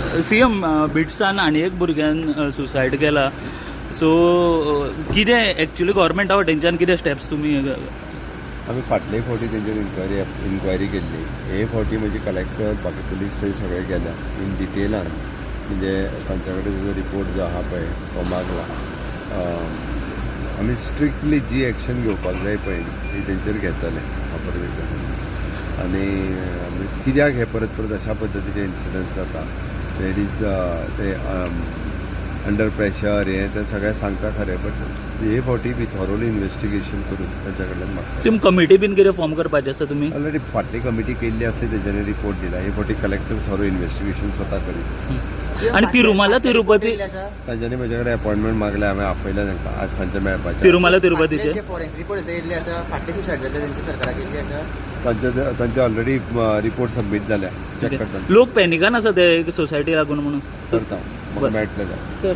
CM, बिट्सान आनी एक भुरग्यान सुसायड केला. सो कितें एक्चुली गव्हर्मेंटा वटेनच्यान कितें स्टेप्स तुमी? आमी फाटले फावटी तेंचेर इन्क्वायरी केल्ली. हे फावटी म्हणजे कलेक्टर, बाकी पुलीस थंय सगळे गेल्या, इन डिटेलान म्हणजे तांच्या कडेन जो रिपोर्ट जो आहा पळय तो मागला. आमी स्ट्रिक्टली जी एक्शन घेवपाक जाय पळय ती तेंचेर घेतले. हांव परत एकदां सांगता. आनी आमी कित्याक हे परत परत अशा पद्दतीचे इन्सिडंट्स जाता, it is ते अंडर प्रेशर, हें तें सगळें सांगता खरें, बट हे फावटी बी थॉरोली इन्वेस्टिगेशन करून तांच्या कडल्यान मागता. सीएम, कमिटी बीन कितें फॉर्म करपाचें आसा तुमी? ऑलरेडी फाटली कमिटी केल्ली आसली, तेंच्यांनी रिपोर्ट दिला. हे फावटी कलेक्टर थोरो इन्वेस्टिगेशन स्वता करीत. आनी तिरुमाला तिरुपती तांच्यांनी म्हजे कडेन अपॉयंटमेंट मागल्या, हांवें आपयल्या तांकां, आज सांजचे मेळपाचें. तिरुमाला तिरुपतीचे फॉरेन्सिक रिपोर्ट येयल्ले आसा, फाटले सुसायड जाल्ले तेंचे सरकाराक केल्ली आसा. तांचे तांचे ऑलरेडी रिपोर्ट सबमीट जाल्या, चॅक करता. लोक पॅनिकान आसा ते सोसायटी लागून म्हणून. करता, म्हाका मेळटलें. सर.